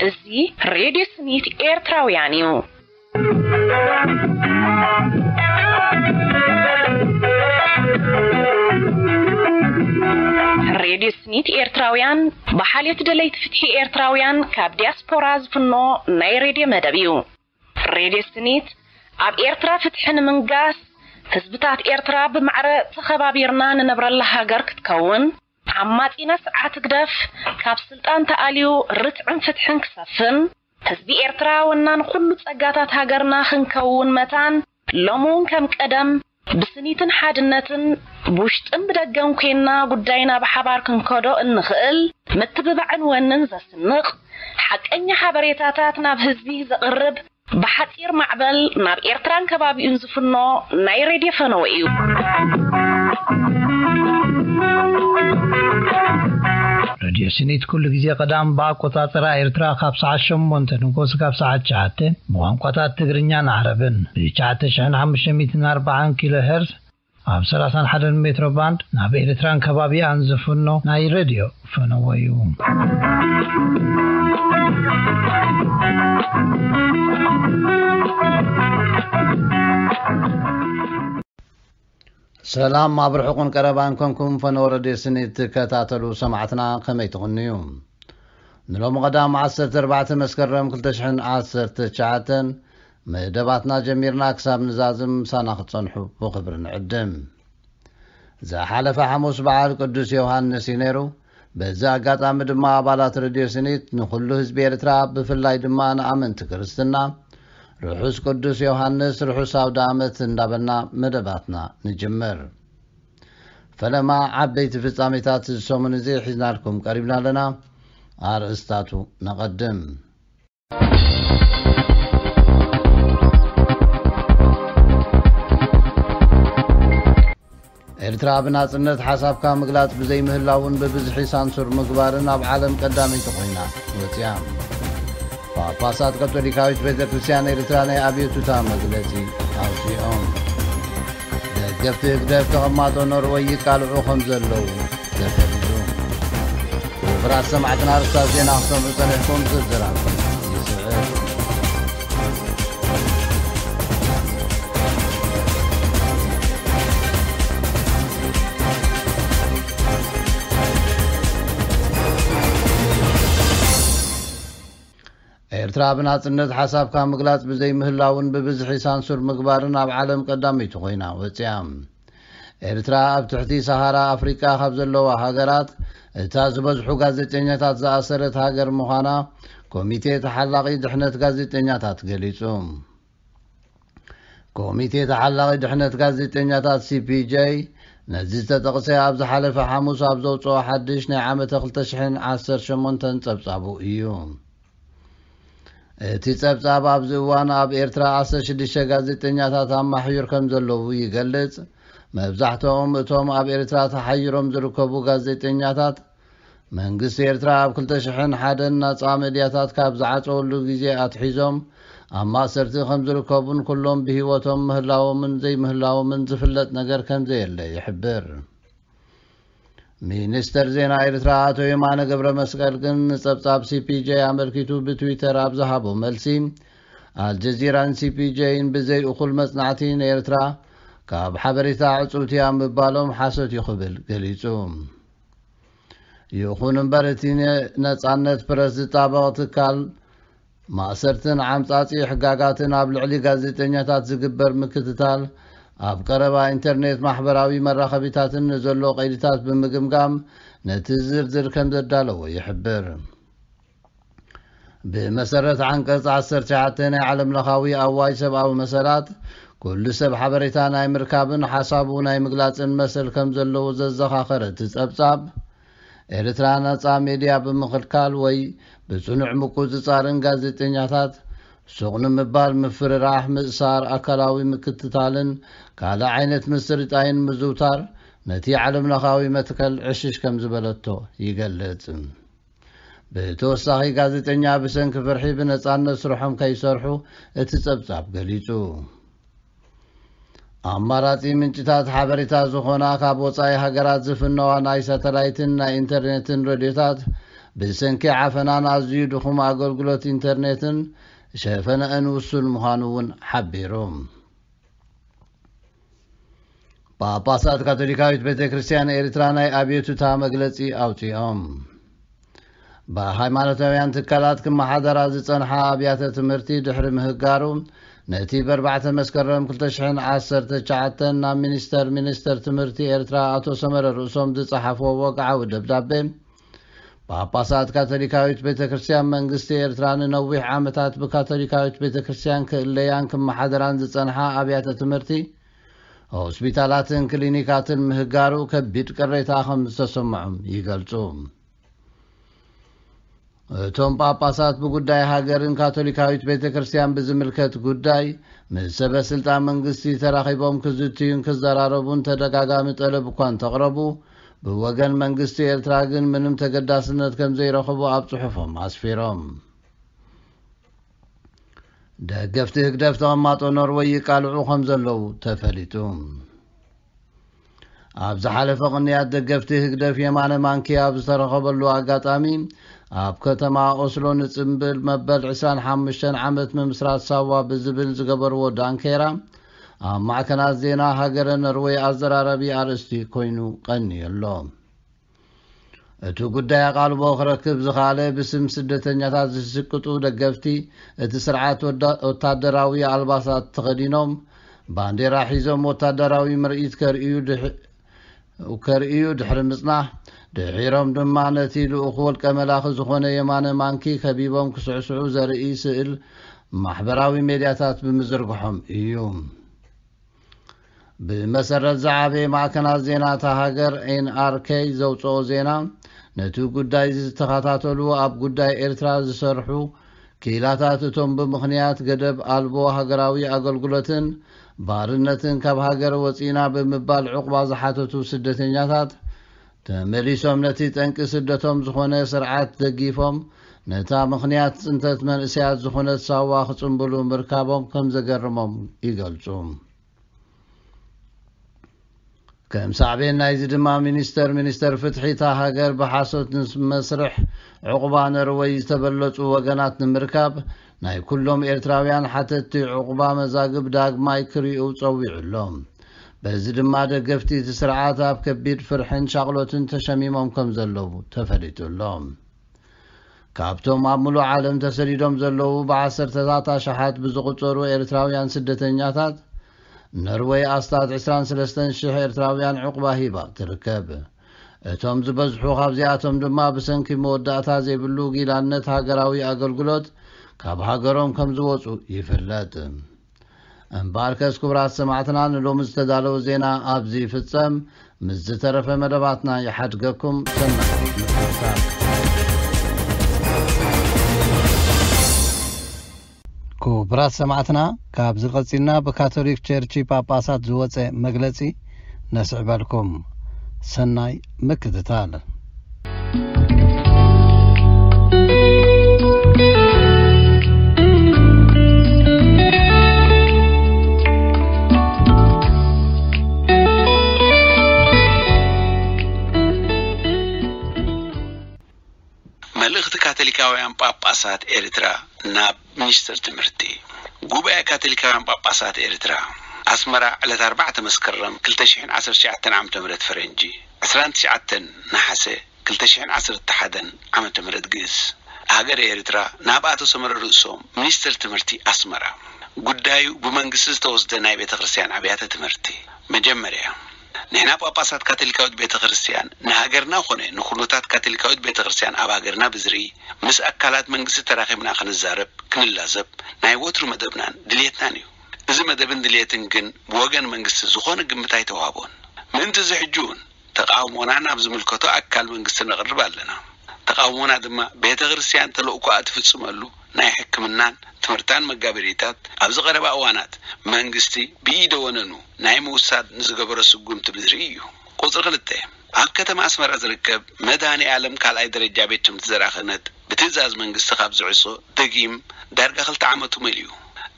እዚ ሬድዮ ስኒት ኤርትራውያን እዩ። ሬድዮ ስኒት ኤርትራውያን ብሓልዮት ደለይቲ ፍትሒ ኤርትራውያን ካብ ዲያስፖራ ዝፍኖ ናይ ሬድዮ መደብ እዩ። ሬድዮ ስኒት ኣብ ኤርትራ ፍትሒ ንምንጋስ፣ ህዝብታት ኤርትራ ብማዕረ ተኸባቢርና ንነብረላ ሃገር ክትከውን፣ ዓማጺ ነስዓት ህግደፍ ካብ ስልጣን ተኣልዩ ርትዕን ፍትሕን ክሰፍን፣ ህዝቢ ኤርትራ ወናን ኩሉ ጸጋታት ሃገርና ክንከውን መታን፣ ሎሚ እውን ከም ቀደም ብስኒትን ሓድነትን ብውሽጥን ብደገን ኮይንና ጉዳይና ብሓባር ክንከዶ እንኽእል ምትብባዕን ወንን ዘስንቕ ሓቀኛ ሓበሬታታት ናብ ህዝቢ ዘቕርብ ብሓጺር ማዕበል ናብ ኤርትራን ከባቢኡን ዝፍኖ ናይ ሬድዮ ፈነወ እዩ። ሬድዮ ስኒት ኩሉ ግዜ ቀዳም ብኣቆጻጽራ ኤርትራ ካብ ሰዓት ሸሞንተ ንጎስ ካብ ሰዓት ትሽዓተ ብቋንቋታት ትግርኛን ዓረብን ብ ትሽዓተ ሽሕን ሓሙሽተ ሚእትን ኣርባዓን ኪሎ ሄርዝ ኣብ ሰላሳን ሓደን ሜትሮ ባንድ ናብ ኤርትራን ከባቢኣን ዝፍኖ ናይ ሬድዮ ፈነወ እዩ። ሰላም ኣብ ርሑቕን ቀረባን ኮንኩም ፈነወ ሬድዮ ስኒት ትከታተሉ ሰማዕትና ከመይ ትቕንዩ? ንሎሚ ቀዳም ዓሰርተ ኣርባዕተ መስከረም ክልተ ሽሕን ዓሰርተ ትሽዓተን መደባትና ጀሚርና ክሳብ ንዛዝም ምሳና ክትጸንሑ ብኽብሪ ንዕድም። ዝሓለፈ ሓሙስ በዓል ቅዱስ ዮሃንስ እዩ ነይሩ። በዚ ኣጋጣሚ ድማ ኣባላት ሬድዮ ስኒት ንኹሉ ህዝቢ ኤርትራ ብፍላይ ድማ ንኣመንቲ ክርስትና ርሑስ ቅዱስ ዮሃንስ ርሑስ ኣውደ ኣመት እንዳበልና መደባትና ንጅምር። ፈለማ ዓበይቲ ፍጻሜታት እዚ ሰሙን እዚ ሒዝናልኩም ቀሪብና ኣለና። ኣርእስታቱ ነቐድም። ኤርትራ ብናጽነት ሓሳብካ ምግላጽ ብዘይምህላውን ብብዝሒ ሳንሱር ምግባርን ኣብ ዓለም ቀዳመይቲ ኮይና ወጽያ። ጳጳሳት ካቶሊካዊት ቤተ ክርስቲያን ኤርትራ ናይ ኣብዮቱታ መግለጺ ኣውጺኦም። ደገፍቲ ህግደፍ ተቐማጦ ኖርወይ ይቃልዑ ከም ዘለዉ ተፈሊጡ። ክቡራት ሰማዕትና ኣርእስታት ዜና ክሰምዑ ጸኒሕኩም ዝርዝራቱ ይስዕብ። ኤርትራ ብናጽነት ሓሳብካ ምግላጽ ብዘይምህላውን ብብዝሒ ሳንሱር ምግባርን ኣብ ዓለም ቀዳመይቲ ኮይና ወጽያ። ኤርትራ ኣብ ትሕቲ ሰሃራ ኣፍሪቃ ካብ ዘለዋ ሃገራት እታ ዝበዝሑ ጋዜጠኛታት ዝኣሰረት ሃገር ምዃና ኮሚቴ ተሓላቒ ድሕነት ጋዜጠኛታት ገሊጹ። ኮሚቴ ተሓላቒ ድሕነት ጋዜጠኛታት ሲ ፒ ጄ ነዚ ዝተጠቕሰ ኣብ ዝሓለፈ ሓሙስ ኣብ ዘውጽኦ ሓድሽ ናይ ዓመተ ክልተ ሽሕን ዓሰርተ ሸሞንተን ጸብጻቡ እዩ። እቲ ጸብጻብ ኣብዚ እዋን ኣብ ኤርትራ ዓሰርተ ሽዱሽተ ጋዜጠኛታት ኣማሕዩር ከም ዘለዉ ይገልጽ። መብዛሕትኦም እቶም ኣብ ኤርትራ ተሓይሮም ዝርከቡ ጋዜጠኛታት መንግስቲ ኤርትራ ኣብ ክልተ ሽሕን ሓደን ናጻ መድያታት ካብ ዝዓጸወሉ ግዜ ኣትሒዞም ኣብ ማእሰርቲ ከም ዝርከቡን ኩሎም ብህይወቶም ምህላዎምን ዘይምህላዎምን ዝፍለጥ ነገር ከም ዘየለ ይሕብር። ሚኒስተር ዜና ኤርትራ ኣቶ የማነ ገብረ መስቀል ግን ንጸብጻብ ሲ ፒ ጄ ኣመልኪቱ ብትዊተር ኣብ ዝሃቦ መልሲ፣ ኣልጀዚራን ሲ ፒ ጄን ብዘይ እኹል መጽናዕቲ ንኤርትራ ካብ ሓበሬታ ዕጽውቲ እያ ምባሎም ሓሶት እዩ ክብል ገሊጹ። ይኹን እምበር፣ እቲ ነጻነት ፕረስ ዝጣበቕ ትካል ማእሰርትን ዓምጻጺ ሕጋጋትን ኣብ ልዕሊ ጋዜጠኛታት ዝግበር ምክትታል፣ ኣብ ቀረባ ኢንተርኔት ማሕበራዊ መራኸቢታትን ንዘሎ ቀይድታት ብምግምጋም፣ ነቲ ዝርዝር ከም ዘዳለዎ ይሕብር። ብመሰረት ዓንቀጽ ዓሰርተ ትሽዓተ ናይ ዓለምለኻዊ ኣዋጅ ሰብኣዊ መሰላት፣ ኩሉ ሰብ ሓበሬታ ናይ ምርካብን ሓሳቡ ናይ ምግላጽን መሰል ከም ዘለዎ ዘዘኻኸረ እቲ ጸብጻብ፣ ኤርትራ ነጻ ሜድያ ብምኽልካል ወይ ብጽኑዕ ምቁጽጻርን ጋዜጠኛታት ሱቕ ንምባል፣ ምፍርራሕ፣ ምእሳር፣ ኣካላዊ ምክትታልን ካልእ ዓይነት ምስርጣይን ምዝውታር ነቲ ዓለምለኻዊ መትከል ዕሽሽ ከም ዝበለቶ ይገልጽ። ብተወሳኺ፣ ጋዜጠኛ ብሰንኪ ፍርሒ ብነጻነት ስርሖም ከይሰርሑ እቲ ጸብጻብ ገሊጹ። ኣማራጺ ምንጭታት ሓበሬታ ዝኾና ካብ ወጻኢ ሃገራት ዝፍነዋ ናይ ሳተላይትን ናይ ኢንተርኔትን ሬድዮታት ብሰንኪ ዓፈናን ኣዝዩ ድኹም ኣገልግሎት ኢንተርኔትን ሸፈነአን ውሱን ምዃኑ እውን ሓቢሩ። ጳጳሳት ካቶሊካዊት ቤተ ክርስቲያን ኤርትራ ናይ ኣቤቱታ መግለጺ ኣውጺኦም። ብሃይማኖታውያን ትካላት ክመሓደራ ዝጸንሓ ኣብያተ ትምህርቲ ድሕሪ ምህጋሩ፣ ነቲ ብ4 መስከረም ክልተ ሽሕን ዓሰርተ ትሽዓተን ናብ ሚኒስተር ሚኒስተር ትምህርቲ ኤርትራ ኣቶ ሰመረ ርእሶም ዝጸሓፍዎ ወግዓዊ ደብዳቤ፣ ጳጳሳት ካቶሊካዊት ቤተ ክርስቲያን መንግስቲ ኤርትራ ንነዊሕ ዓመታት ብካቶሊካዊት ቤተ ክርስቲያን ክእለያን ክመሓደራን ዝጸንሓ ኣብያተ ትምህርቲ፣ ሆስፒታላትን ክሊኒካትን ምህጋሩ ከቢድ ቅሬታ ከም ዝተሰምዖም ይገልጹ። እቶም ጳጳሳት ብጉዳይ ሃገርን ካቶሊካዊት ቤተ ክርስቲያን ብዝምልከት ጉዳይ ምስ ሰበ ስልጣን መንግስቲ ተራኺቦም ክዝትዩን ክዘራረቡን ተደጋጋሚ ጠለብ እኳ እንተቕረቡ፣ ብወገን መንግስቲ ኤርትራ ግን ምንም ተገዳስነት ከም ዘይረኸቡ ኣብ ጽሑፎም ኣስፊሮም። ደገፍቲ ህግደፍ ተቐማጦ ኖርወይ ይቃልዑ ከም ዘለዉ ተፈሊጡ። ኣብ ዝሓለፈ ቅንያት ደገፍቲ ህግደፍ የማነ ማንኪ ኣብ ዝተረኸበሉ ኣጋጣሚ፣ ኣብ ከተማ ኦስሎ ንጽምብል መበል ዕስራን ሓሙሽተን ዓመት ምምስራት ሳዋ ብዝብል ዝገበርዎ ዳንኬራ፣ ኣብ ማዕከናት ዜና ሃገረ ኖርወይ ኣዘራራቢ ኣርእስቲ ኮይኑ ቀንዩ ኣሎ። እቲ ጉዳይ ኣቓልቦ ክረክብ ዝኸኣለ ብስም ስደተኛታት ዝስቅጡ ደገፍቲ እቲ ስርዓት ወዳ-፣ ወታደራዊ ኣልባሳት ተኸዲኖም ባንዴራ ሒዞም ወታደራዊ ምርኢት ከርእዩ ድሕ-፣ ከርእዩ ድሕሪ ምጽናሕ፣ ድሒሮም ድማ ነቲ ልኡኽ ወልቀ መላኺ ዝኾነ የማነ ማንኪ ከቢቦም ክስዕስዑ ዘርኢ ስእል ማሕበራዊ ሜድያታት ብምዝርግሖም እዩ። ብመሰረት ዝዓበየ ማዕከናት ዜና እታ ሃገር ኤን ኣር ኬ ዘውፅኦ ዜና፣ ነቲ ጉዳይ ዝተኸታተሉ ኣብ ጉዳይ ኤርትራ ዝሰርሑ ክኢላታት እቶም ብምኽንያት ገደብ ኣልቦ ሃገራዊ ኣገልግሎትን ባርነትን ካብ ሃገር ወፂና ብምባል ዕቑባ ዝሓተቱ ስደተኛታት ተመሊሶም ነቲ ጠንቂ ስደቶም ዝኾነ ስርዓት ደጊፎም ነታ ምኽንያት ፅንተት መንእሰያት ዝኾነት ሳዋ ክፅምብሉ ምርካቦም ከም ዘገርሞም ይገልፁ። ከም ሳዕቤን ናይዚ ድማ ሚኒስተር ሚኒስተር ፍትሒ እታ ሃገር ብሓሶት ምስ መስርሕ ዕቑባ ኖርወይ ዝተበለጹ ወገናት ንምርካብ ናይ ኩሎም ኤርትራውያን ሓተትቲ ዕቑባ መዛግብ ዳግማይ ክሪኡ ጸዊዑ ኣሎ። በዚ ድማ ደገፍቲ እቲ ስርዓት ኣብ ከቢድ ፍርሕን ሻቕሎትን ተሸሚሞም ከም ዘለዉ ተፈሊጡ ኣሎ። ካብቶም ኣብ ምሉእ ዓለም ተሰዲዶም ዘለዉ ብዓሰርተታት ኣሽሓት ብዝቑጸሩ ኤርትራውያን ስደተኛታት፣ ኖርወይ ኣስታት ዕስራን ሰለስተን ሽሕ ኤርትራውያን ዕቑባ ሂባ ትርከብ። እቶም ዝበዝሑ ካብዚኣቶም ድማ ብሰንኪ መወዳእታ ዘይብሉ ጊላነት ሃገራዊ ኣገልግሎት ካብ ሃገሮም ከም ዝወጹ ይፍለጥ። እምበኣርከስ ክቡራት ሰማዕትና፣ ንሎሚ ዝተዳለወ ዜና ኣብዚ ይፍጸም። ምስ ዝተረፈ መደባትና ይሓድገኩም። ሰናይ ምክትታል። ክቡራት ሰማዕትና፣ ካብዚ ቀጺልና ብካቶሊክ ቸርች ጳጳሳት ዝወጸ መግለጺ ነስዕበልኩም። ሰናይ ምክትታል። መልእኽቲ ካቶሊካውያን ጳጳሳት ኤርትራ ናብ ሚኒስትር ትምህርቲ። ጉባኤ ካቶሊካውያን ጳጳሳት ኤርትራ ኣስመራ ዕለት ኣርባዕተ መስከረም ክልተ ሽሕን ዓሰርተ ትሽዓተን ዓመተ ምህረት ፈረንጂ፣ ዕስራን ትሽዓተን ነሓሰ ክልተ ሽሕን ዓሰርተ ሓደን ዓመተ ምህረት ግእዝ። ሃገረ ኤርትራ ናብ ኣቶ ሰመረ ርእሶም ሚኒስትር ትምህርቲ ኣስመራ። ጉዳዩ ብመንግስቲ ዝተወስደ ናይ ቤተ ክርስቲያን ኣብያተ ትምህርቲ። መጀመርያ፣ ንሕና ጳጳሳት ካቶሊካዊት ቤተ ክርስቲያን ንሃገርና ኮነ ንኩነታት ካቶሊካዊት ቤተ ክርስቲያን ኣብ ሃገርና ብዝርኢ፣ ምስ ኣካላት መንግስቲ ተራኺብና ክንዛረብ፣ ክንላዘብ ናይ ወትሩ መደብናን ድልየትናን እዩ። እዚ መደብን ድልየትን ግን ብወገን መንግስቲ ዝኾነ ግምት ኣይተዋህቦን። ምእንቲ እዚ ሕጂ እውን ተቃውሞና ናብ ዝምልከቶ ኣካል መንግስቲ ነቕርብ ኣለና። ተቃውሞና ድማ ቤተ ክርስቲያን ተልእኮኣ ትፍጽመሉ ናይ ሕክምናን ትምህርታን መጋበሪታት ኣብዚ ቀረባ እዋናት መንግስቲ ብኢደ ወነኑ ናይ ምውሳድ ንዝገበሮ ስጉምቲ ብዝርኢ እዩ። ቁጽሪ ክልተ፣ ኣብ ከተማ ኣስመራ ዝርከብ መድኃኔ ዓለም ካልኣይ ደረጃ ቤት ትምህርቲ ዘርኣ ክህነት ብትእዛዝ መንግስቲ ካብ ዝዕጾ ደጊም ዳርጋ ክልተ ዓመቱ መሊኡ።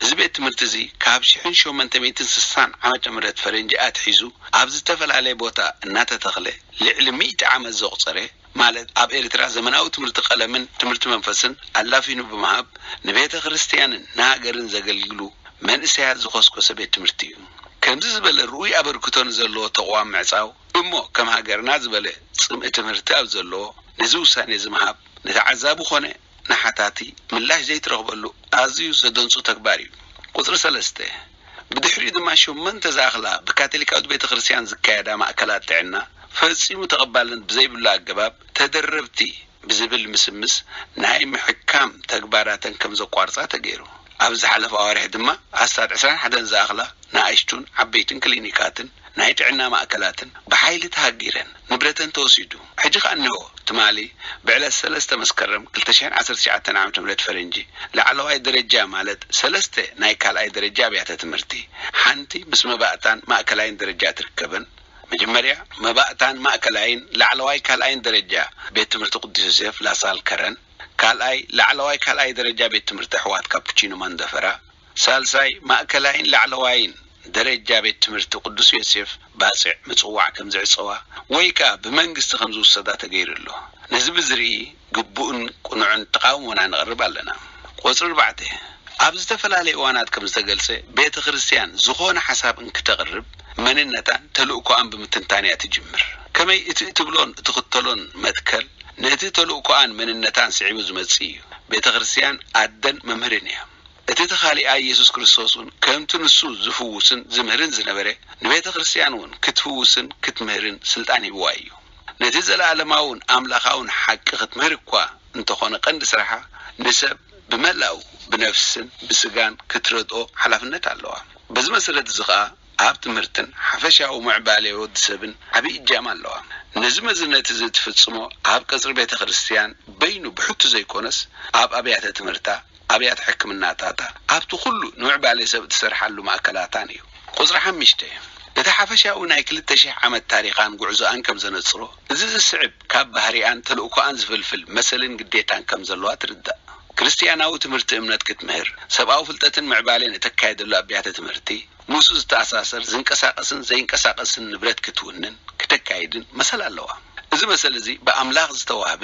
እዚ ቤት ትምህርቲ እዚ ካብ ሽሕን ሸሞንተ ሚእትን ስሳን ዓመተ ምህረት ፈረንጂ ኣትሒዙ ኣብ ዝተፈላለየ ቦታ እናተተኽለ ልዕሊ ሚእቲ ዓመት ዘቑጸረ፣ ማለት ኣብ ኤርትራ ዘመናዊ ትምህርቲ ቀለምን ትምህርቲ መንፈስን ኣላፊኑ ብምሃብ ንቤተ ክርስቲያንን ንሃገርን ዘገልግሉ መንእሰያት ዝኾስኮሰ ቤት ትምህርቲ እዩ። ከምዚ ዝበለ ርኡይ ኣበርክቶ ንዘለዎ ተቕዋም ምዕጻው እሞ ከም ሃገርና ዝበለ ጽምኢ ትምህርቲ ኣብ ዘለዎ ነዚ ውሳኔ እዚ ምሃብ ንተዓዛቢ ኾነ ንሓታቲ ምላሽ ዘይትረኽበሉ ኣዝዩ ዘደንጹ ተግባር እዩ። ቁጽሪ ሰለስተ፣ ብድሕሪኡ ድማ ሸሞንተ ዝኣኽላ ብካቶሊካዊት ቤተ ክርስቲያን ዝካየዳ ማእከላት ጥዕና ፈጺሙ ተቐባልነት ብዘይብሉ ኣገባብ ተደረብቲ ብዝብል ምስምስ ናይ ምሕካም ተግባራተን ከም ዘቋርጻ ተገይሩ። ኣብ ዝሓለፈ ኣዋርሕ ድማ ኣስታት ዕስራን ሓደን ዝኣኽላ ንኣሽቱን ዓበይትን ክሊኒካትን ናይ ጥዕና ማእከላትን ብሓይሊ ተሃጊረን ንብረተን ተወሲዱ። ሕጂ ከኣ እንሆ ትማሊ ብዕለት ሰለስተ መስከረም ክልተ ሽሕን ዓሰርተ ትሽዓተን ዓመተ ምህረት ፈረንጂ ላዕለዋይ ደረጃ ማለት ሰለስተ ናይ ካልኣይ ደረጃ ኣብያተ ትምህርቲ ሓንቲ ምስ መባእታን ማእከላይን ደረጃ ትርከበን መጀመርያ መባእታን ማእከላይን ላዕለዋይ ካልኣይን ደረጃ ቤት ትምህርቲ ቅዱስ ዮሴፍ ላሳል ከረን፣ ካልኣይ ላዕለዋይ ካልኣይ ደረጃ ቤት ትምህርቲ ኣሕዋት ካፑቺኖ ማንደፈራ፣ ሳልሳይ ማእከላይን ላዕለዋይን ደረጃ ቤት ትምህርቲ ቅዱስ ዮሴፍ ባጽዕ ምጽዋዕ ከም ዝዕጸዋ ወይ ከኣ ብመንግስቲ ከም ዝውሰዳ ተገይሩ ኣሎ። ነዚ ብዝርኢ ግቡእን ቅኑዕን ተቓውሞና ነቕርብ ኣለና። ቁጽሪ ኣርባዕተ፣ ኣብ ዝተፈላለየ እዋናት ከም ዝተገልጸ፣ ቤተ ክርስቲያን ዝኾነ ሓሳብ እንክተቕርብ መንነታን ተልእኮኣን ብምትንታን እያ ትጅምር። ከመይ እቲ እትብሎን እትኽተሎን መትከል ነቲ ተልእኮኣን መንነታን ስዒቡ ዝመጽእ እዩ። ቤተ ክርስቲያን ኣደን መምህርን እያ። እቲ ተኻሊኣ ኢየሱስ ክርስቶስ እውን ከምቲ ንሱ ዝፍውስን ዝምህርን ዝነበረ ንቤተ ክርስቲያን እውን ክትፍውስን ክትምህርን ስልጣን ሂብዋ እዩ። ነቲ ዘለኣለማውን ኣምላኻውን ሓቂ ክትምህር እኳ እንተኾነ ቀንዲ ስራሓ ንሰብ ብመላኡ ብነፍስን ብስጋን ክትረድኦ ሓላፍነት ኣለዋ። በዚ መሰረት እዚ ኸኣ ኣብ ትምህርትን ሓፈሻዊ ምዕባለ ወዲ ሰብን ዓብዪ እጃም ኣለዋ። ነዚ መዝነት እዚ ትፍጽሞ ኣብ ቀጽሪ ቤተ ክርስቲያን በይኑ ብሕቱ ዘይኮነስ ኣብ ኣብያተ ትምህርታ ኣብያተ ሕክምናታታ ኣብቲ ኩሉ ንምዕባለ ሰብ እትሰርሓሉ ማእከላታን እዩ። ቁጽሪ ሓሙሽተ፣ እቲ ሓፈሻዊ ናይ ክልተ ሽሕ ዓመት ታሪኻን ጉዕዞኣን ከም ዘነጽሮ፣ እዚ ዝስዕብ ካብ ባህሪኣን ተልእኮኣን ዝፍልፍል መሰልን ግዴታን ከም ዘለዋ ትርዳእ። ክርስትያናዊ ትምህርቲ እምነት ክትምህር፣ ሰብኣዊ ፍልጠትን ምዕባሌን እተካየደሉ ኣብያተ ትምህርቲ፣ ምስኡ ዝተኣሳሰር ዝንቀሳቐስን ዘይንቀሳቐስን ንብረት ክትውንን ክተካይድን መሰል ኣለዋ። እዚ መሰል እዚ ብኣምላኽ ዝተዋህበ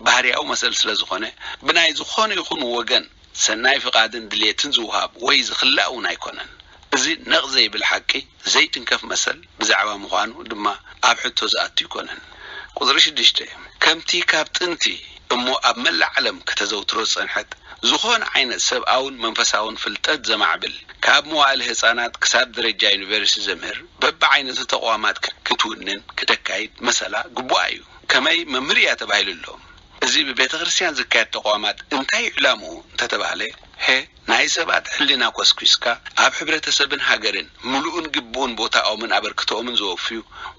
ባህርያዊ መሰል ስለ ዝኾነ ብናይ ዝኾነ ይኹን ወገን ሰናይ ፍቓድን ድሌትን ዝውሃብ ወይ ዝኽላእ እውን ኣይኮነን። እዚ ነቕ ዘይብል ሓቂ ዘይትንከፍ መሰል ብዛዕባ ምዃኑ ድማ ኣብ ሕቶ ዝኣቱ ኣይኮነን። ቁጽሪ ሽዱሽተ፣ ከምቲ ካብ ጥንቲ እሞ ኣብ መላእ ዓለም ከተዘውትሮ ዝጸንሐት ዝኾነ ዓይነት ሰብኣውን መንፈሳውን ፍልጠት ዘማዕብል ካብ መዋእለ ህጻናት ክሳብ ደረጃ ዩኒቨርሲቲ ዘምህር በብዓይነቱ ተቋማት ክትውንን ክተካይድ መሰላ ግቡኣ እዩ። ከመይ መምህር እያ ተባሂሉ ኣሎ። እዚ ብቤተ ክርስቲያን ዝካየድ ተቋማት እንታይ እዩ ዕላምኡ እንተተባህለ፣ ሀ፣ ናይ ሰባት ሕልና ኮስኲስካ ኣብ ሕብረተሰብን ሃገርን ምሉእን ግቡእን ቦታኦምን ኣበርክቶኦምን ዘወፍዩ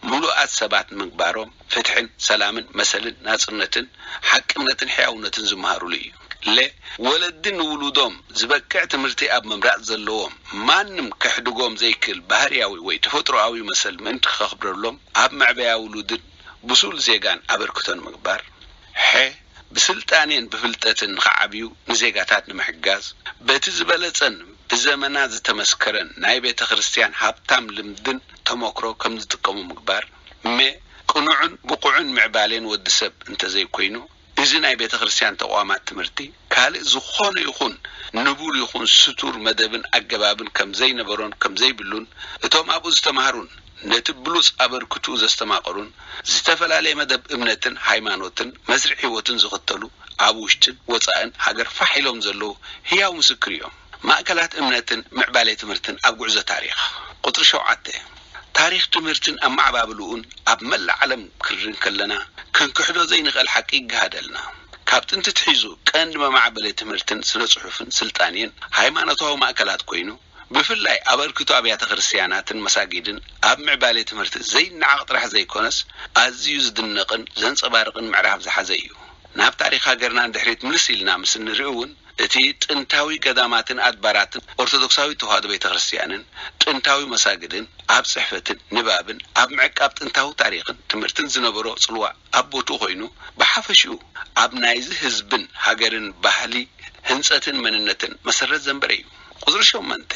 ምሉኣት ሰባት ምግባሮም፣ ፍትሕን ሰላምን መሰልን ናጽነትን ሓቅነትን ሕያውነትን ዝመሃሩሉ እዩ። ለ፣ ወለዲ ንውሉዶም ዝበቅዕ ትምህርቲ ኣብ ምምራጽ ዘለዎም ማንም ከሕድጎም ዘይክእል ባህርያዊ ወይ ተፈጥሮኣዊ መሰል ምእንቲ ከኽብረሎም ኣብ መዕበያ ውሉድን ብሱል ዜጋን ኣበርክቶን ምግባር። ሐ፣ ብስልጣኔን ብፍልጠትን ንኽዓብዩ ንዜጋታት ንምሕጋዝ በቲ ዝበለጸን ብዘመና ዝተመስከረን ናይ ቤተ ክርስቲያን ሃብታም ልምድን ተመክሮ ከም ዝጥቀሙ ምግባር። መ፣ ቅኑዕን ብቑዕን ምዕባሌን ወዲ ሰብ እንተዘይኮይኑ እዚ ናይ ቤተ ክርስቲያን ተቋማት ትምህርቲ ካልእ ዝኾነ ይኹን ንቡር ይኹን ስቱር መደብን ኣገባብን ከም ዘይነበሮን ከም ዘይብሉን እቶም ኣብኡ ዝተማህሩን ነቲ ብሉጽ ኣበርክትኡ ዘስተማቐሩን ዝተፈላለየ መደብ እምነትን ሃይማኖትን መስርዕ ህይወትን ዝኽተሉ ኣብ ውሽጥን ወጻእን ሃገር ፋሕ ኢሎም ዘለዉ ህያው ምስክር እዮም። ማእከላት እምነትን ምዕባሌ ትምህርትን ኣብ ጉዕዞ ታሪኽ። ቁጽሪ ሸውዓተ፣ ታሪኽ ትምህርትን ኣመዓባብልኡን ኣብ መላእ ዓለም ክንርኢ ከለና ክንክሕዶ ዘይንኽእል ሓቂ ይገሃደልና። ካብ ጥንቲ ትሒዙ ቀንዲ መማዕበሊ ትምህርትን ስነ ጽሑፍን ስልጣኔን ሃይማኖታዊ ማእከላት ኮይኑ ብፍላይ ኣበርክቶ ኣብያተ ክርስትያናትን መሳጊድን ኣብ ምዕባሌ ትምህርቲ ዘይነዓቕ ጥራሕ ዘይኮነስ ኣዝዩ ዝድነቕን ዘንጸባርቕን ምዕራፍ ዝሓዘ እዩ። ናብ ታሪኽ ሃገርና ንድሕሪት ምልስ ኢልና ምስ እንርኢ እውን እቲ ጥንታዊ ገዳማትን ኣድባራትን ኦርቶዶክሳዊት ተዋህዶ ቤተ ክርስትያንን ጥንታዊ መሳግድን ኣብ ጽሕፈትን ንባብን ኣብ ምዕቃብ ጥንታዊ ታሪኽን ትምህርትን ዝነበሮ ጽልዋ ኣብ ቦትኡ ኮይኑ ብሓፈሽኡ ኣብ ናይዚ ህዝብን ሃገርን ባህሊ ህንጸትን መንነትን መሰረት ዘንበረ እዩ። ቁፅሪ ሸሞንተ፣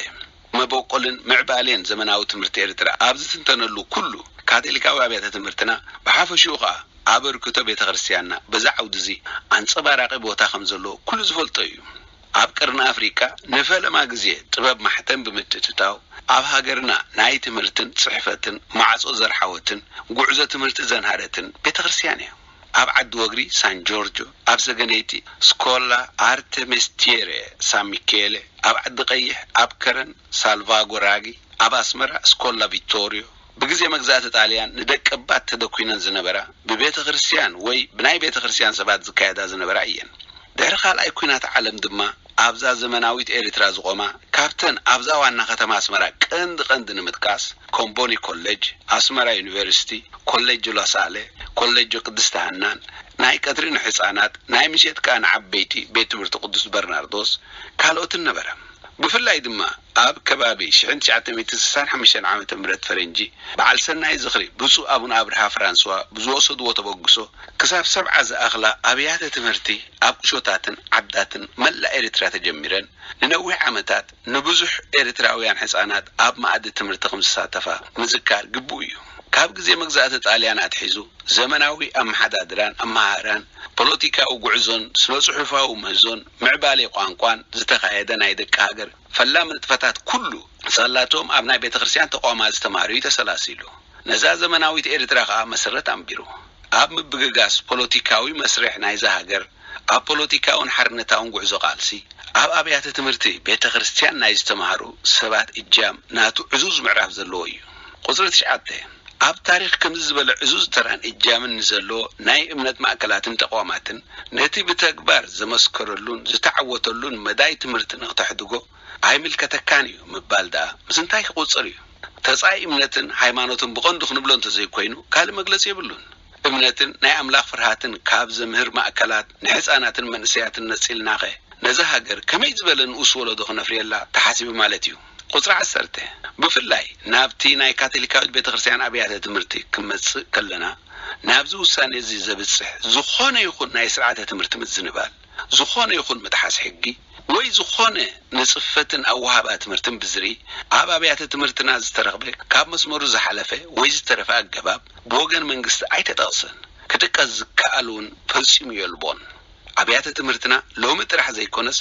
መበቆልን ምዕባሌን ዘመናዊ ትምህርቲ ኤርትራ ኣብ ዝትንተነሉ ኩሉ፣ ካቶሊካዊ ኣብያተ ትምህርትና፣ ብሓፈሽኡ ኸኣ ኣበርክቶ ቤተ ክርስቲያንና በዚ ዓውዲ እዚ ኣንጸባራቒ ቦታ ከም ዘለዎ ኩሉ ዝፈልጦ እዩ። ኣብ ቀርኒ ኣፍሪቃ ንፈለማ ግዜ ጥበብ ማሕተም ብምትእትታው፣ ኣብ ሃገርና ናይ ትምህርትን ጽሕፈትን ማዕጾ ዘርሓወትን ጉዕዞ ትምህርቲ ዘንሃረትን ቤተ ክርስቲያን እያ። ኣብ ዓዲ ወግሪ ሳን ጆርጆ፣ ኣብ ሰገነይቲ ስኮላ ኣርተ ሜስቲየረ ሳን ሚኬለ፣ ኣብ ዓዲ ቀይሕ ኣብ ከረን ሳልቫጎራጊ፣ ኣብ ኣስመራ ስኮላ ቪቶሪዮ፣ ብግዜ መግዛእቲ ጣልያን ንደቀባት ተደኲነን ዝነበራ፣ ብቤተ ክርስቲያን ወይ ብናይ ቤተ ክርስቲያን ሰባት ዝካየዳ ዝነበራ እየን። ድሕሪ ካልኣይ ኲናት ዓለም ድማ ኣብዛ ዘመናዊት ኤርትራ ዝቖማ፣ ካብተን ኣብዛ ዋና ከተማ ኣስመራ ቀንዲ ቀንዲ ንምጥቃስ፣ ኮምቦኒ ኮሌጅ፣ ኣስመራ ዩኒቨርሲቲ፣ ኮሌጅ ሎሳለ፣ ኮሌጅ ቅድስቲ ሃናን፣ ናይ ቀትሪ ንሕፃናት፣ ናይ ምሸት ከኣ ንዓበይቲ ቤት ትምህርቲ ቅዱስ በርናርዶስ፣ ካልኦትን ነበረ። ብፍላይ ድማ ኣብ ከባቢ ሽሕን ትሽዓተ ሚእትን ስሳን ሓሙሽተን ዓመተ ምህረት ፈረንጂ፣ በዓል ሰናይ ዝኽሪ ብፁዕ ኣቡነ ኣብርሃ ፍራንስዋ ብዝወሰድዎ ተበግሶ፣ ክሳብ ሰብዓ ዝኣኽላ ኣብያተ ትምህርቲ ኣብ ቁሾታትን ዓዳትን መላእ ኤርትራ ተጀሚረን፣ ንነዊሕ ዓመታት ንብዙሕ ኤርትራውያን ሕጻናት ኣብ መኣዲ ትምህርቲ ከም ዝሳተፋ ምዝካር ግቡእ እዩ። ካብ ግዜ መግዛእቲ ጣልያን ኣትሒዙ፣ ዘመናዊ ኣመሓዳድራን ኣመሃህራን፣ ፖለቲካዊ ጉዕዞን ስነ-ጽሑፋዊ ምህዞን ምዕባሌ ቋንቋን ዝተኻየደ ናይ ደቂ ሃገር ፈላሚ ንጥፈታት ኩሉ፣ ሳላቶም ኣብ ናይ ቤተ ክርስቲያን ተቋማት ዝተማህሩ እዩ ተሰላሲሉ። ነዛ ዘመናዊት ኤርትራ ከኣ መሰረት ኣንቢሩ። ኣብ ምብግጋስ ፖለቲካዊ መስርሕ ናይዛ ሃገር፣ ኣብ ፖለቲካውን ሓርነታውን ጉዕዞ ቃልሲ፣ ኣብ ኣብያተ ትምህርቲ ቤተ ክርስቲያን ናይ ዝተማህሩ ሰባት እጃም ናቱ ዕዙዝ ምዕራፍ ዘለዎ እዩ። ቁጽሪ ትሽዓተ፣ ኣብ ታሪኽ ከምዚ ዝበለ ዕዙዝ ተራን እጃምን ንዘለዎ ናይ እምነት ማእከላትን ተቋማትን፣ ነቲ ብተግባር ዘመስከረሉን ዝተዓወተሉን መዳይ ትምህርቲ ንኽተሕድጎ ኣይምልከተካን እዩ ምባል ደኣ ምስ እንታይ ክቑጸር እዩ? ተጻይ እምነትን ሃይማኖትን ብቐንዱ ክንብሎ እንተዘይኮይኑ ካልእ መግለጺ የብሉን። እምነትን ናይ ኣምላኽ ፍርሃትን ካብ ዘምህር ማእከላት ንሕጻናትን መንእሰያትን ነጺልናኸ ነዛ ሃገር ከመይ ዝበለ ንኡስ ወለዶ ክነፍርየላ ተሓሲቡ ማለት እዩ? ቁጽሪ ዓሰርተ፣ ብፍላይ ናብቲ ናይ ካቶሊካዊት ቤተ ክርስቲያን ኣብያተ ትምህርቲ ክንመጽእ ከለና፣ ናብዚ ውሳኔ እዚ ዘብጽሕ ዝኾነ ይኹን ናይ ስርዓተ ትምህርቲ ምዝንባል፣ ዝኾነ ይኹን ምጥሓስ ሕጊ፣ ወይ ዝኾነ ንጽፈትን ኣወሃባ ትምህርትን ብዝርኢ፣ ኣብ ኣብያተ ትምህርትና ዝተረኽበ ካብ መስመሩ ዝሓለፈ ወይ ዝተረፈ ኣገባብ ብወገን መንግስቲ ኣይተጠቕሰን። ክጥቀስ ዝከኣል እውን ፈጺሙ የልቦን። ኣብያተ ትምህርትና ሎሚ ጥራሕ ዘይኮነስ፣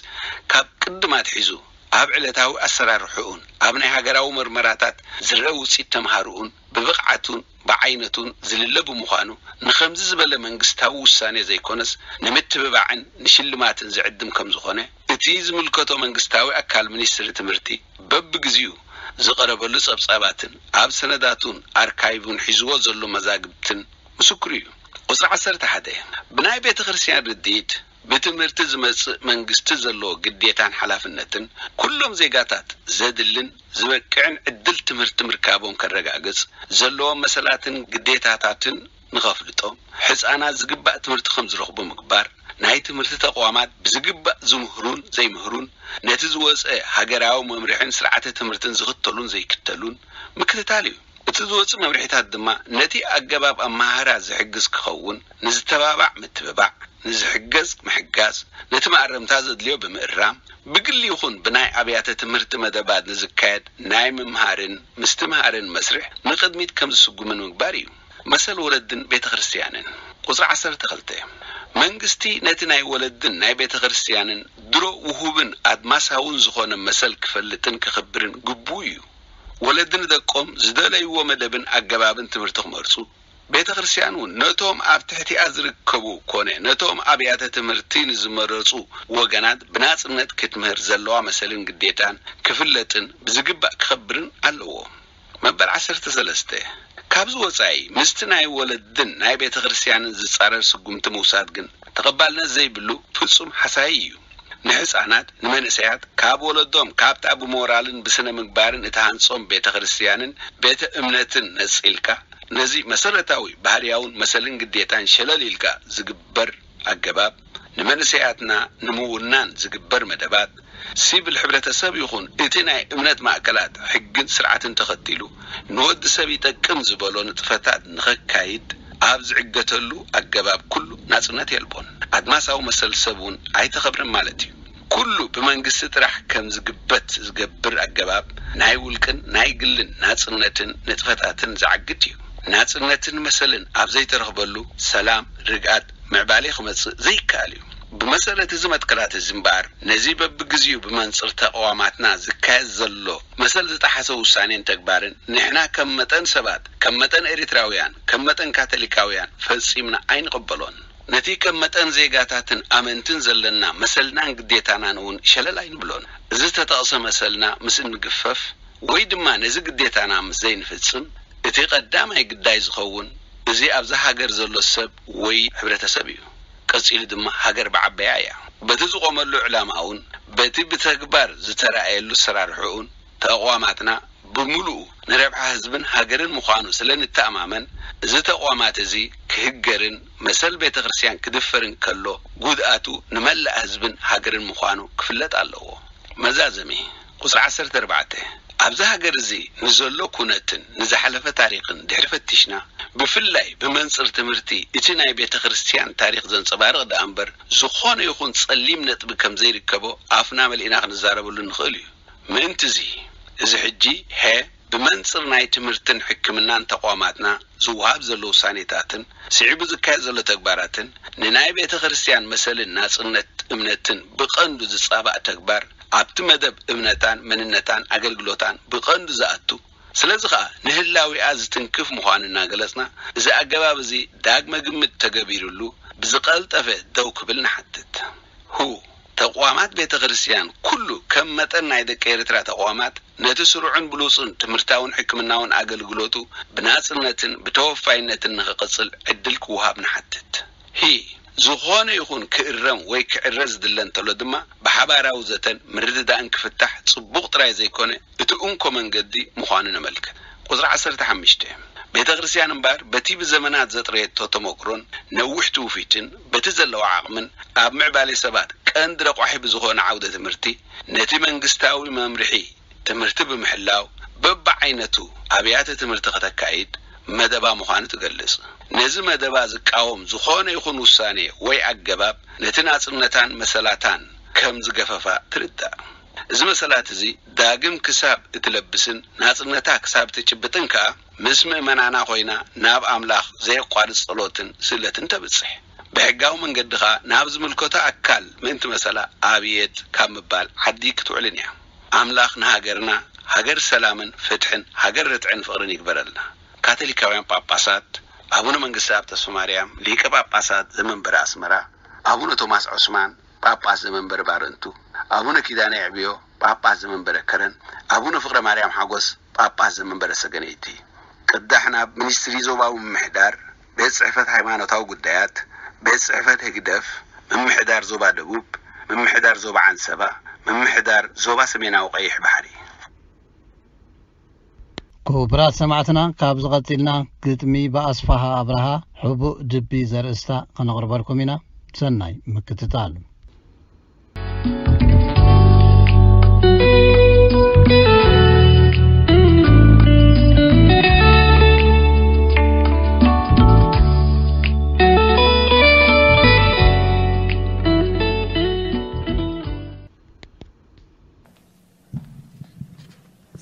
ካብ ቅድም ኣትሒዙ ኣብ ዕለታዊ ኣሰራርሕኡን ኣብ ናይ ሃገራዊ መርመራታት ዝረአ ውጽኢት ተምሃሮኡን ብብቕዓቱን ብዓይነቱን ዝልለ ብምዃኑ፣ ንኸምዚ ዝበለ መንግስታዊ ውሳኔ ዘይኮነስ፣ ንምትብባዕን ንሽልማትን ዝዕድም ከም ዝኾነ፣ እቲ ዝምልከቶ መንግስታዊ ኣካል ሚኒስትሪ ትምህርቲ በብግዚኡ ዝቐረበሉ ጸብጻባትን ኣብ ሰነዳቱን ኣርካይቭን ሒዝዎ ዘሎ መዛግብትን ምስክሩ እዩ። ቁጽሪ ዓሰርተ ሓደ፣ ብናይ ቤተ ክርስቲያን ርድኢት ብትምህርቲ ዝመጽእ መንግስቲ ዘለዎ ግዴታን ሓላፍነትን፣ ኩሎም ዜጋታት ዘድልን ዝበቅዕን ዕድል ትምህርቲ ምርካቦም ከረጋግጽ፣ ዘለዎም መሰላትን ግዴታታትን ንኸፍልጦም፣ ሕጻናት ዝግባእ ትምህርቲ ከም ዝረኽቡ ምግባር፣ ናይ ትምህርቲ ተቋማት ብዝግባእ ዝምህሩን ዘይምህሩን፣ ነቲ ዝወጸ ሃገራዊ መምርሕን ስርዓተ ትምህርትን ዝኽተሉን ዘይክተሉን ምክትታል እዩ። እቲ ዝወጽእ መምርሒታት ድማ ነቲ ኣገባብ ኣመሃህራ ዝሕግዝ ክኸውን፣ ንዝተባባዕ ምትብባዕ፣ ንዝሕገዝ ምሕጋዝ፣ ነቲ መኣረምታ ዘድልዮ ብምእራም፣ ብግሊ ይኹን ብናይ ኣብያተ ትምህርቲ መደባት ንዝካየድ ናይ ምምሃርን ምስትምሃርን መስርሕ ንቕድሚት ከም ዝስጉምን ምግባር እዩ። መሰል ወለድን ቤተ ክርስቲያንን። ቁጽሪ ዓሰርተ ክልተ፣ መንግስቲ ነቲ ናይ ወለድን ናይ ቤተ ክርስቲያንን ድሮ ውሁብን ኣድማሳውን ዝኾነ መሰል ክፈልጥን ክኽብርን ግቡእ እዩ። ወለዲ ንደቆም ዝደለይዎ መደብን ኣገባብን ትምህርቲ ክመርጹ፣ ቤተ ክርስቲያን እውን ነቶም ኣብ ትሕቲኣ ዝርከቡ ኮነ ነቶም ኣብያተ ትምህርቲ ንዝመረጹ ወገናት ብናጽነት ክትምህር ዘለዋ መሰልን ግዴታን ክፍለጥን ብዝግባእ ክኸብርን ኣለዎ። መበል ዓሰርተ ሰለስተ፣ ካብዚ ወጻኢ ምስቲ ናይ ወለድን ናይ ቤተ ክርስቲያንን ዝጻረር ስጉምቲ ምውሳድ ግን ተቐባልነት ዘይብሉ ፍጹም ሓሳይ እዩ። ንሕጻናት፣ ንመንእሰያት ካብ ወለዶም ካብታ ብሞራልን ብስነ ምግባርን እትሃንጾም ቤተ ክርስቲያንን ቤተ እምነትን ነጺልካ፣ ነዚ መሰረታዊ ባህርያውን መሰልን ግዴታን ሸለል ኢልካ ዝግበር ኣገባብ፣ ንመንእሰያትና ንምውናን ዝግበር መደባት፣ ሲቪል ሕብረተሰብ ይኹን እቲ ናይ እምነት ማእከላት ሕግን ስርዓትን ተኸቲሉ ንወዲ ሰብ ይጠቅም ዝበሎ ንጥፈታት ንኸካይድ ኣብ ዝዕገተሉ ኣገባብ ኩሉ ናጽነት የልቦን። ኣድማሳዊ መሰል ሰብ እውን ኣይተኸብርን ማለት እዩ። ኩሉ ብመንግስቲ ጥራሕ ከም ዝግበት ዝገብር ኣገባብ ናይ ውልቅን ናይ ግልን ናጽነትን ንጥፈታትን ዝዓግት እዩ። ናጽነትን መሰልን ኣብ ዘይተረኽበሉ ሰላም፣ ርግኣት፣ ምዕባሌ ክመጽእ ዘይከኣል እዩ። ብመሰረት እዚ መትከላት እዚ እምበኣር ነዚ በብግዚኡ ብመንጽር ተቕዋማትና ዝካየድ ዘሎ መሰል ዝጠሓሰ ውሳኔን ተግባርን ንሕና ከም መጠን ሰባት፣ ከም መጠን ኤሪትራውያን፣ ከም መጠን ካቶሊካውያን ፈጺምና ኣይንቕበሎን። ነቲ ከም መጠን ዜጋታትን ኣመንትን ዘለና መሰልናን ግዴታናን እውን ሸለል ኣይንብሎን። እዚ ዝተጠቕሰ መሰልና ምስ እንግፈፍ ወይ ድማ ነዚ ግዴታና ምስ ዘይንፍጽም እቲ ቀዳማይ ግዳይ ዝኸውን እዚ ኣብዛ ሃገር ዘሎ ሰብ ወይ ሕብረተሰብ እዩ። ቀጺሉ ድማ ሃገር ብዓበያ እያ። በቲ ዝቖመሉ ዕላማኡን በቲ ብተግባር ዝተራእየሉ ኣሰራርሕኡን ተቕዋማትና ብምሉኡ ንረብሓ ህዝብን ሃገርን ምዃኑ ስለ ንተኣማመን፣ እዚ ተቕዋማት እዚ ክህገርን መሰል ቤተ ክርስቲያን ክድፈርን ከሎ ጉድኣቱ ንመላእ ህዝብን ሃገርን ምዃኑ ክፍለጥ ኣለዎ። መዛዘሚ ቁጽሪ ዓሰርተ ኣርባዕተ፣ ኣብዚ ሃገር እዚ ንዘሎ ኩነትን ንዝሓለፈ ታሪኽን ድሕሪ ፈቲሽና፣ ብፍላይ ብመንጽር ትምህርቲ እቲ ናይ ቤተ ክርስቲያን ታሪኽ ዘንጸባርቕ ደኣ እምበር፣ ዝኾነ ይኹን ጸሊም ነጥቢ ከም ዘይርከቦ ኣፍና መሊእና ክንዛረበሉ ንኽእል እዩ። ምእንቲ እዚ፣ እዚ ሕጂ ሀ ብመንጽር ናይ ትምህርትን ሕክምናን ተቋማትና ዝወሃብ ዘሎ ውሳኔታትን ስዒቡ ዝካየድ ዘሎ ተግባራትን ንናይ ቤተ ክርስቲያን መሰልን ናጽነት እምነትን ብቐንዱ ዝጻባእ ተግባር ኣብቲ መደብ እምነታን መንነታን ኣገልግሎታን ብቐንዱ ዝኣቱ ስለዚ ኸኣ ንህላዊኣ ዝትንክፍ ምዃኑ እናገለጽና እዚ ኣገባብ እዚ ዳግመ ግምት ተገቢሩሉ ብዝቐልጠፈ ደው ክብል ንሓትት። ሁ ተቋማት ቤተ ክርስቲያን ኩሉ ከም መጠን ናይ ደቂ ኤርትራ ተቋማት ነቲ ስሩዕን ብሉጽን ትምህርታውን ሕክምናውን ኣገልግሎቱ ብናጽነትን ብተወፋይነትን ንኽቕጽል ዕድል ክወሃብ ንሓትት። ሂ ዝኾነ ይኹን ክእረም ወይ ክዕረ ዝድለ እንተሎ ድማ ብሓባራዊ ዘተን ምርድዳእን ክፍታሕ ጽቡቕ ጥራይ ዘይኮነ እቲ እንኮ መንገዲ ምዃኑ ነመልክት። ቁጽሪ ዓሰርተ ሓሙሽተ ቤተ ክርስቲያን እምበኣር በቲ ብዘመናት ዘጥረየቶ ተመክሮን ነዊሕ ትውፊትን በቲ ዘለዋ ዓቕምን ኣብ ምዕባሌ ሰባት ቀንዲ ረቋሒ ብዝኾነ ዓውደ ትምህርቲ ነቲ መንግስታዊ መምርሒ ትምህርቲ ብምሕላው በብዓይነቱ ኣብያተ ትምህርቲ ከተካይድ መደባ ምዃኑ ትገልጽ። ነዚ መደባ ዝቃወም ዝኾነ ይኹን ውሳኔ ወይ ኣገባብ ነቲ ናጽነታን መሰላታን ከም ዝገፈፋ ትርዳእ። እዚ መሰላት እዚ ዳግም ክሳብ እትለብስን ናጽነታ ክሳብ እትጭብጥን ከኣ ምስ ምእመናና ኮይና ናብ ኣምላኽ ዘየቋርጽ ጸሎትን ስእለትን ተብጽሕ። ብሕጋዊ መንገዲ ኸኣ ናብ ዝምልከቶ ኣካል ምእንቲ መሰላ ኣብየት ካብ ምባል ዓዲ ክትውዕልን እያ። ኣምላኽ ንሃገርና ሃገር ሰላምን ፍትሕን ሃገር ርትዕን ፍቕርን ይግበረልና። ካቶሊካውያን ጳጳሳት ኣቡነ መንግስተኣብ ተስፋማርያም ሊቀ ጳጳሳት ዘመንበረ ኣስመራ፣ ኣቡነ ቶማስ ዑስማን ጳጳስ ዘመንበረ ባረንቱ፣ ኣቡነ ኪዳነ የዕብዮ ጳጳስ ዘመንበረ ከረን፣ ኣቡነ ፍቕረ ማርያም ሓጎስ ጳጳስ ዘመንበረ ሰገነይቲ። ቅዳሕ ናብ ሚኒስትሪ ዞባዊ ምምሕዳር፣ ቤት ጽሕፈት ሃይማኖታዊ ጉዳያት፣ ቤት ጽሕፈት ህግደፍ፣ ምምሕዳር ዞባ ደቡብ፣ ምምሕዳር ዞባ ዓንሰባ፣ ምምሕዳር ዞባ ሰሜናዊ ቀይሕ ባሕሪ። ክቡራት ሰማዕትና፣ ካብ ዝቐጺልና ግጥሚ ብኣስፋሃ ኣብርሃ ሕቡእ ድቢ ዘርእስታ ከነቕርበልኩም ኢና። ሰናይ ምክትታል።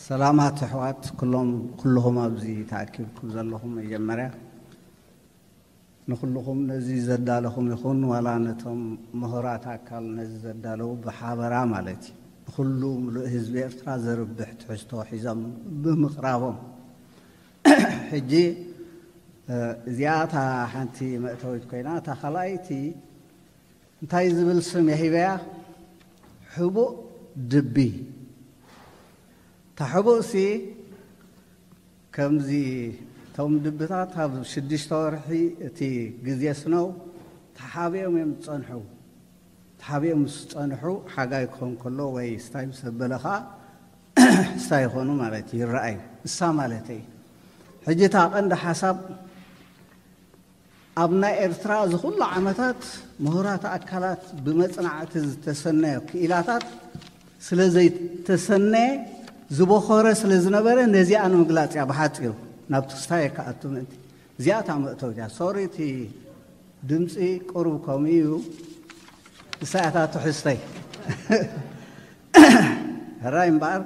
ሰላማት ኣሕዋት ኩሎም፣ ኩልኹም ኣብዚ ተኣኪብኩም ዘለኹም፣ መጀመርያ ንኹልኹም ነዚ ዘዳለኹም ይኹን ዋላ ነቶም ምሁራት ኣካል ነዚ ዘዳለዉ ብሓበራ ማለት እዩ፣ ንኹሉ ምሉእ ህዝቢ ኤርትራ ዘርብሕ ትሕዝቶ ሒዞም ብምቕራቦም። ሕጂ፣ እ፣ እዚኣ እታ ሓንቲ መእተዊት ኮይና፣ እታ ካልኣይቲ እንታይ ዝብል ስም የሂበያ? ሕቡእ ድቢ። እታ ሕቡእሲ ከምዚ፣ እቶም ድብታት ኣብ ሽዱሽተ ወርሒ እቲ ግዜ ስነው ተሓቢኦም እዮም ዝጸንሑ። ተሓቢኦም ምስ ጸንሑ፣ ሓጋይ ክኾን ከሎ ወይ ስታይ ምስ ኣበለ ኸኣ ስታይ ይኾኑ ማለት እዩ፣ ይረኣዩ። እሳ ማለተይ። ሕጂ እታ ቀንዲ ሓሳብ ኣብ ናይ ኤርትራ እዚ ኩሉ ዓመታት ምሁራት ኣካላት ብመጽናዕቲ ዝተሰነዮ ክኢላታት ስለ ዘይተሰነየ፣ ዝበኾረ ስለ ዝነበረ፣ ነዚኣ ንምግላጽ እያ ብሓጺሩ፣ ናብቲ ክስታይ ክኣቱ ምእንቲ። እዚኣ እታ መእተዊት እያ። ሶሪ፣ እቲ ድምጺ ቁሩብ ከምኡ እዩ። ንሳ እያ እታ ትሕዝተይ። ሕራይ እምበኣር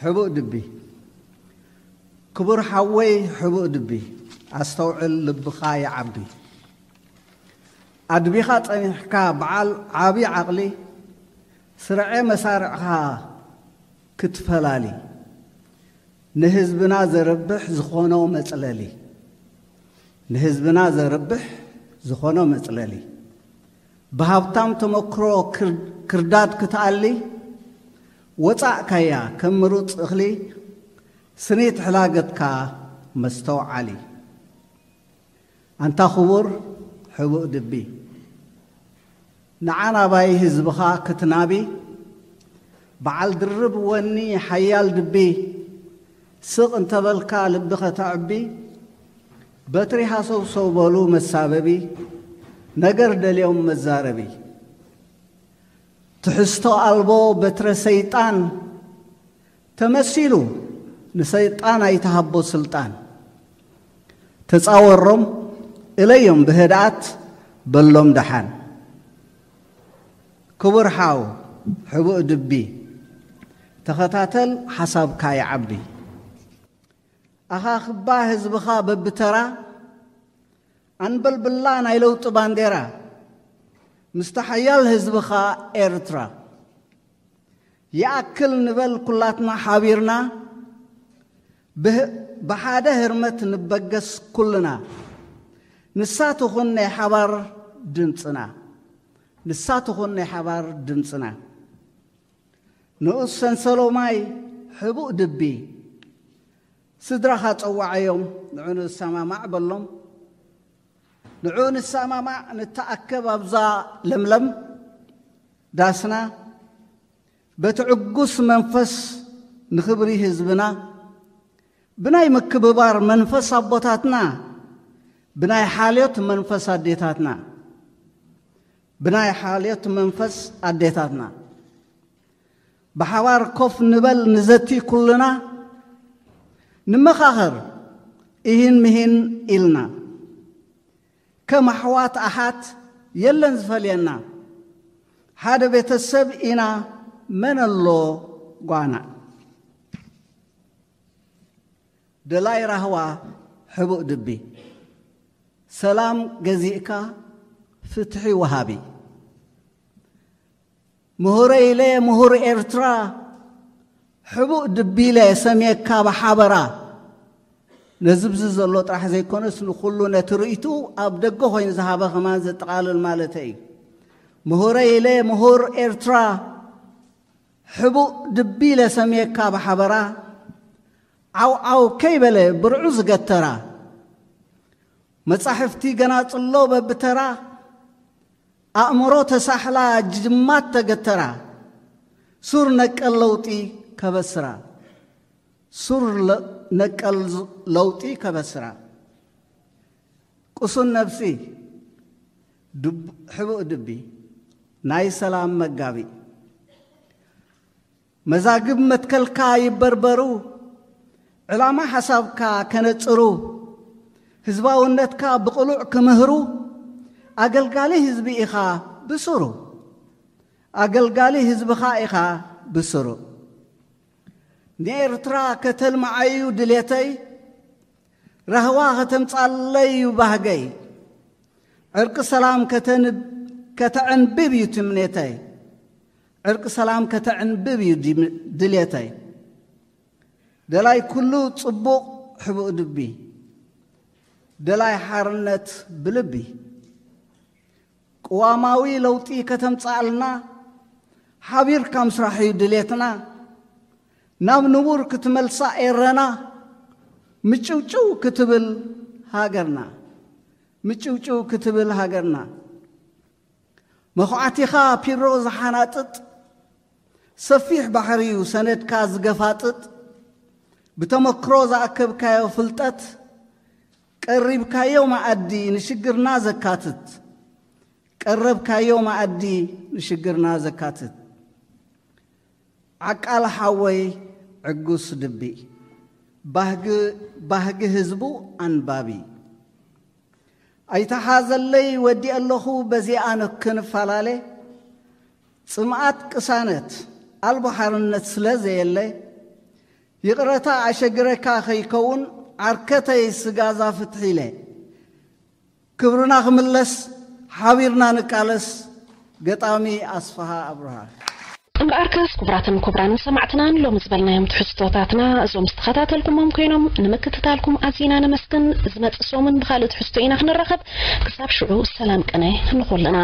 ሕቡእ ድቢ። ክቡር ሓወይ ሕቡእ ድቢ፣ ኣስተውዕል ልብኻ ይዓቢ። ኣድቢኻ ጸኒሕካ በዓል ዓቢ ዓቕሊ፣ ስርዐ መሳርዕኻ ክትፈላሊ። ንህዝብና ዘርብሕ ዝኾኖ መጽለሊ። ንህዝብና ዘርብሕ ዝኾኖ መጽለሊ። ብሃብታም ተመክሮ ክር-፣ ክርዳድ ክትኣሊ፣ ወጻእካያ ከም ምሩጽ እኽሊ፣ ስኒት ሕላገትካ መስተውዓሊ። ኣንታ ክቡር ሕቡእ ድቢ፣ ንዓናባይ ህዝብኻ ክትናቢ፣ በዓል ድርብ ወኒ ሓያል ድቢ፣ ስቕ እንተበልካ ልቢ ከተዕቢ፣ በትሪ ሃሰውሰው በሉ መሳበቢ፣ ነገር ደልዮም መዛረቢ። ትሕዝቶ ኣልቦ በትረ ሰይጣን ተመሲሉ፣ ንሰይጣን ኣይትሃቦ ስልጣን። ተጻወሮም፣ እለዮም ብህድኣት፣ በሎም ደሓን። ክቡር ሓው ሕቡእ ድቢ፣ ተኸታተል ሓሳብካ ይዓቢ። ኣኻኽባ ህዝብኻ በብተራ፣ ኣንበልብላ ናይ ለውጢ ባንዴራ፣ ምስቲ ሓያል ህዝብኻ ኤርትራ። ይኣክል ንበል ኩላትና ሓቢርና፣ ብህ-፣ ብሓደ ህርመት ንበገስ ኩልና። ንሳ ትኹን ናይ ሓባር ድምጽና። ንሳ ትኹን ናይ ሓባር ድምጽና። ንኡስ ሰንሰሎ ማይ ሕቡእ ድቢ፣ ስድራኻ ጸዋዓዮም፣ ንዑ ንሰማማዕ በሎም። ንዑ ንሰማማዕ፣ ንተኣከብ ኣብዛ ለምለም ዳስና፣ በቲ ዕጉስ መንፈስ ንኽብሪ ህዝብና፣ ብናይ ምክብባር መንፈስ ኣቦታትና፣ ብናይ ሓልዮት መንፈስ ኣዴታትና፣ ብናይ ሓልዮት መንፈስ ኣዴታትና፣ ብሓባር ኮፍ ንበል ንዘቲ ኩልና፣ ንመኻኸር ኢሂን ምሂን ኢልና። ከም ኣሕዋት ኣሓት የለን ዝፈልየና፣ ሓደ ቤተሰብ ኢና መን ኣሎ ጓና። ደላይ ራህዋ ሕቡእ ድቢ፣ ሰላም ገዚእካ ፍትሒ ወሃቢ። ምሁረ ኢለ ምሁር ኤርትራ፣ ሕቡእ ድቢ ኢለ ሰምየካ ብሓበራ። ነዚ ብዚ ዘሎ ጥራሕ ዘይኮነስ ንኹሉ ነቲ ርእይትኡ ኣብ ደገ ኮይኑ ዝሃበ ከማን ዘጠቓልል ማለተይ እዩ። ምሁረ ኢለ ምሁር ኤርትራ፣ ሕቡእ ድቢ ኢለ ሰምየካ ብሓበራ። ዓው ዓው ከይበለ ብርዑ ዝገተራ፣ መጻሕፍቲ ገናጽሎ በብተራ፣ ኣእምሮ ተሳሕላ ጅማት ተገተራ፣ ሱር ነቀል ለውጢ ከበስራ። ሱር ለ-፣ ነቀል ዝ-፣ ለውጢ ከበስራ። ቅሱን ነብሲ ድብ-፣ ሕቡእ ድቢ ናይ ሰላም መጋቢ። መዛግብ መትከልካ ይበርበሩ፣ ዕላማ ሓሳብካ ከነጽሩ፣ ህዝባውነትካ ብቕሉዕ ክምህሩ፣ ኣገልጋሊ ህዝቢ ኢኻ ብስሩ። ኣገልጋሊ ህዝብኻ ኢኻ ብስሩ። ንኤርትራ ከተልምዓዩ ድሌተይ፣ ራህዋ ከተምጻለይ እዩ ባህገይ። ዕርቂ ሰላም ከተንብ-፣ ከተዕንብብ እዩ ትምኔተይ። ዕርቂ ሰላም ከተዕንብብ እዩ ድም-፣ ድሌተይ። ደላይ ኩሉ ጽቡቕ ሕቡእ ድቢ፣ ደላይ ሓርነት ብልቢ። ቅዋማዊ ለውጢ ከተምጽኣልና፣ ሓቢርካ ምስራሕ እዩ ድሌትና። ናብ ንቡር ክትመልሳ ኤረና፣ ምጭውጭው ክትብል ሃገርና። ምጭውጭው ክትብል ሃገርና። መኹዓቲኻ ፒሮ ዝሓናጥጥ፣ ሰፊሕ ባሕሪ እዩ ሰነድካ ዝገፋጥጥ። ብተመክሮ ዝኣከብካዮ ፍልጠት፣ ቀሪብካዮ መኣዲ ንሽግርና ዘካትት። ቀረብካዮ መኣዲ ንሽግርና ዘካትት። ዓቃል ሓወይ ዕጉስ ድቢ፣ ባህጊ፣ ባህጊ ህዝቡ ኣንባቢ። ኣይተሓዘለይ ወዲኤ ኣለኹ በዚኣ ክንፈላለ፣ ጽምኣት ቅሳነት ኣልቦ ሓርነት ስለ ዘየለ፣ ይቕረታ ኣሸግረካ ከይከውን ዓርከተይ ስጋዛ ፍትሒ ኢለ። ክብርና ክምለስ ሓቢርና ንቃለስ። ገጣሚ ኣስፍሃ ኣብርሃ። እምበኣርከስ ክቡራትን ክቡራንን ሰማዕትናን ሎሚ ዝበልናዮም ትሕዝቶታትና እዞም ዝተኸታተልኩሞም ኮይኖም ንምክትታልኩም ኣዚና ነመስግን። ዝመጽእ ሰሙን ብኻልእ ትሕዝቶ ኢና ክንራኸብ። ክሳብ ሽዑ ሰላም ቅነ ንኹልና።